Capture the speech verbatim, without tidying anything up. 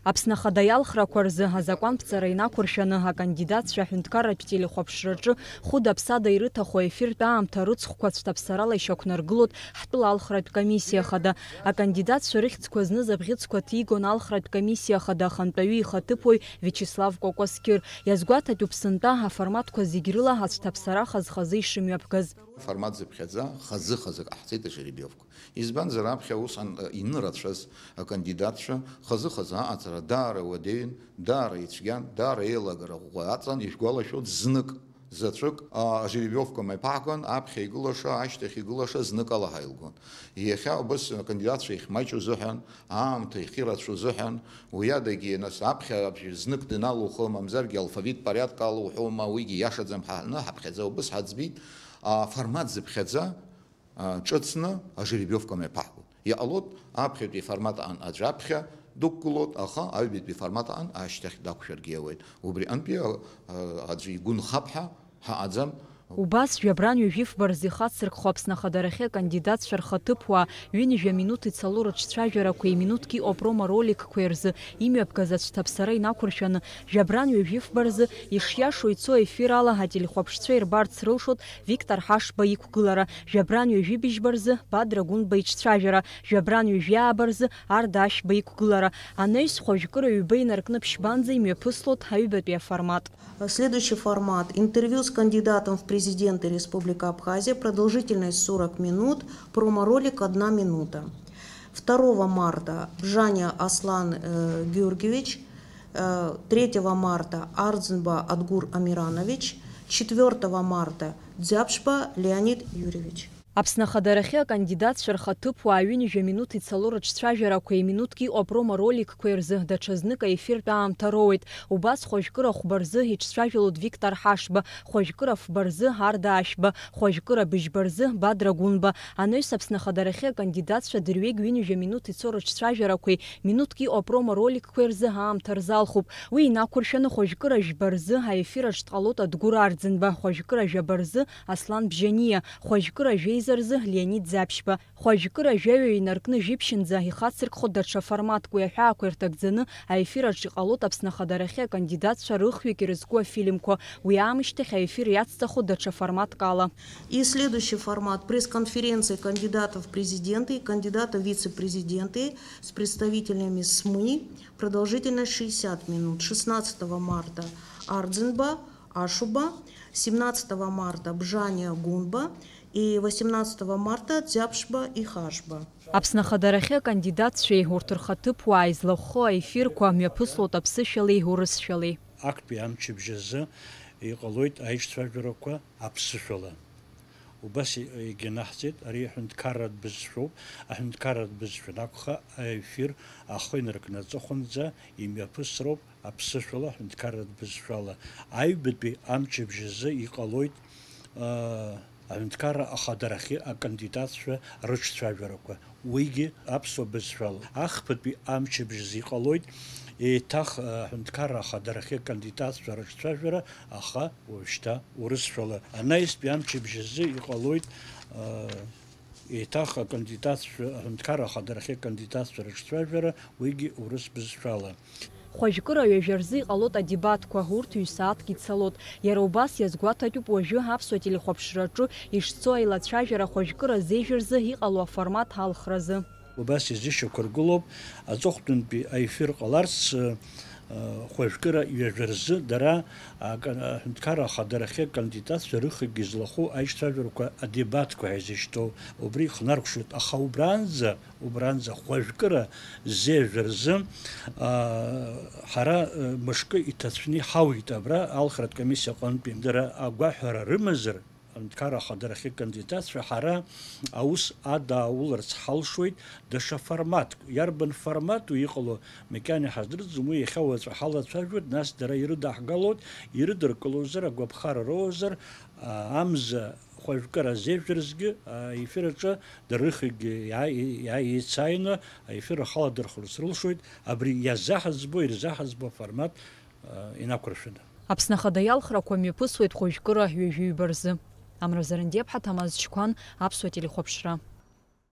Аԥсны Ахада иалхрақәа рзы азакәанԥҵара инақәыршәаны, акандидатцәа аҳәынҭқарратә телехәаԥшраҿы хәыда-ԥсада ирыҭаху аефиртә аамҭа рыцхәқәа цәҭаԥсарала ишьақәнаргылоит ҳтәыла алхратә комиссиа хада. Акандидатцәа рыхьӡқәа зныз абӷьыцқәа ҭигон алхратә комиссиа хада ахантәаҩы ихаҭыԥуаҩ Виачеслав Кәакәасқьыр. Иазгәаҭатәуп сынтәа аформатқәа зегь рыла ацәҭаԥсара хаз-хазы ишымҩаԥгаз. Формат зыԥхьаӡа хазы-хазы ҟаҳҵеит ажеребиовка. Избанзар, аԥхьа усҟан, э, инырацәаз акандидатцәа хазы-хазы аҟаҵара даара уадаҩын, даара ицәгьан, даара еилагара ӷәӷәа аҵан, ишәгәалашәоит, знык, заҵәык, а, ажеребиовка мҩаԥаҳгон, аԥхьа игылаша, ашьҭахь игылаша знык ала ҳаилгон. Иахьа убас акандидатцәа ихьмаҷу азыҳәан, аамҭа ихьырацәоу азыҳәан, уи адагьы, нас, аԥхьа аӡәы знык дналухо, мамзаргьы алфавит порядк ала уҳәома, уигьы иашаӡам, ҳа, ҳаԥхьаӡа убас ҳаӡбеит, аформат зыԥхьаӡа, а, ҿыцны ажеребиовка мҩаԥаҳгоит. Иҟалоит, аԥхьатәи аформат аан аӡә аԥхьа дықәгылоит, аха аҩбатәи аформат аан ашьҭахь дақәшәаргьы иауеит. Убри антәи, а, а, аӡәы игәы нхап ҳәа ҳаҟаӡам. Убас, жәабран ҩажәи фба рзы ихацыркхо Аԥсны Ахадарахьы акандидатцәа рхаҭыԥуаа ҩынҩажәа минуҭ ицало рыҿцәажәарақәеи минуҭк иҟоу апромо-роликқәеи рзы имҩаԥгаз ацәҭаԥсара инақәыршәаны, жәабран ҩажәи фба рзы ишиашоу ицо ефир ала ателехәаԥшцәа ирбарц рылшоит Виктор Ҳашба иқәгылара, жәабран ҩажәи быжьба рзы Бадра Гәынба иҿцәажәара, жәабран ҩажәи ааба рзы Арда Ашьба иқәгылара. Анаҩс хәажәкыра ҩба инаркны ԥшьбанӡа имҩаԥыслоит аҩбатәи аформат. Следующий формат. Интервью с кандидатом в президенты Республика Абхазия. Продолжительность сорок минут. Промо-ролик одна минута. Второго марта Бжания Аслан, э, Георгиевич. Э, третьего марта Ардзинба Адгур Амиранович. Четвёртого марта Дзябшба Леонид Юрьевич. Аԥсны Ахадарахьы акандидатцәа рхаҭыԥуаа ҩынҩажәа минуҭ ицало рыҿцәажәарақәеи минуҭк иҟоу апромо-роликқәеи рзы даҽазнык аефиртә аамҭа роуеит. Убас хәажәкыра хәба рзы иҿцәажәалоит Виктор Ҳашба, хәажәкыра фба рзы Арда Ашьба, хәажәкыра быжьба рзы Бадра Гәынба. Анаҩс Аԥсны Ахадарахьы акандидатцәа дырҩегь ҩынҩажәа минуҭ ицо рыҿцәажәарақәеи минуҭк иҟоу апромо-роликқәеи рзы аамҭа рзалхуп. Уи инақәыршәаны хәажәкыра жәба рзы аефир аҿы дҟалоит Адгәыр Ардзынба, хәажәкыра жәаба рзы Аслан Бжьаниа, хәажәкыра жәеиза рзы Леонид Ӡаԥшьба, хәажәкыра жәаҩа инаркны жәиԥшьынӡа ихацыркхо даҽа форматк, уи аҳәаақәа ирҭагӡаны аефир аҿы иҟалоит Аԥсны Ахадарахьы акандидатцәа рыхҩык ирызку афильмқәа, уи аамышьҭахь аефир иацҵахо даҽа форматк ала. И следующий формат — пресс-конференция кандидатов в президенты и кандидата в вице-президенты с представителями СМИ, продолжительность шестьдесят минут, шестнадцатого марта Ардзинба, Ашуба, семнадцатого марта Бжания Гунба и восемнадцатого марта Дзябшба и Хашба. Аԥсны Ахадарахьы акандидатцәеи урҭ рхаҭыԥуааи злахәхо аефирқәа мҩаԥыслоит аԥсышәалеи урысшәалеи. Актәи амчыбжь азы иҟалоит аиҿцәажәарақәа аԥсышәала. Убас и-, егьанаҳҵеит, ари аҳәынҭқарратә бызшәоуп, аҳәынҭқарратә бызшәа анакәха, аефир ахы инаркны аҵыхәанӡа имҩаԥысроуп аԥсышәала, аҳәынҭқарратә бызшәала. Аҩбатәи амчыбжь азы иҟалоит, аа, аҳәынҭқарра ахадарахьы акандидатцәа рыҿцәажәарақәа, уигьы аԥсуа бызшәала. Ахԥатәи амчыбжь азы иҟалоит еиҭах, аа, аҳәынҭқарра ахадарахьы акандидатцәа рыҿцәажәара, аха уажәшьҭа урысшәала. Анаҩстәи амчыбжь азы иҟалоит, аа, еиҭах акандидатцәа, аҳәынҭқарра ахадарахьы акандидатцәа рыҿцәажәара, уигьы урыс бызшәала. Хәажәкыра ҩажәа рзы иҟалоит адебатқәа, урҭ ҩ-сааҭк ицалоит. Иара убас иазгәаҭатәуп уажәы аԥсуа телехәаԥшраҿы ишцо аилацәажәара хәажәкыра зежә рзы иҟало аформат алхразы. Убас изышьақәыргылоуп аҵыхәтәантәи аефир ҟаларц, ы, ы, хәажәкыра ҩажәа рзы дара, а, ка-, аҳәынҭқарра ахадарахьы акандидатцәа рыхҩыкгьы злахәу аиҿцәажәарақәа, адебатқәа ҳәа изышьҭоу, убри ихнаркәшоит, аха убранӡа, убранӡа хәажәкыра зежә рзы, а, ҳара, ы, мышкы иҭацәны иҳауит абра алхратә комиссиа аҟынтәи. Дара агәаҳәара рымазар, аҳәынҭқарра ахадарахьы акандидатцәа, ҳара аус адауларц ҳалшоит даҽа форматк. Иарбан формату иҟало макьана иҳаздырӡом, уи иахьа уаҵәы ҳалацәажәоит, нас дара ирыдаҳгалоит, ирыдыркылозар, агәаԥхара роуазар, а, амза хәажәкыра зежә рзгьы, а, аефир аҿы дара рыхҩыкгьы иаа-, иаа-, еицааины аефир ахаладырхәырц рылшоит, абри иазаҳаӡбо, ирзаҳаӡбо аформат, а, инақәыршәаны. Аԥсны Ахада иалхрақәа мҩаԥысуеит хәажәкыра ҩажәи ҩба рзы. Амра Зарандиаԥҳа, Ҭамаз Чқәан, Аԥсуа телехәаԥшра.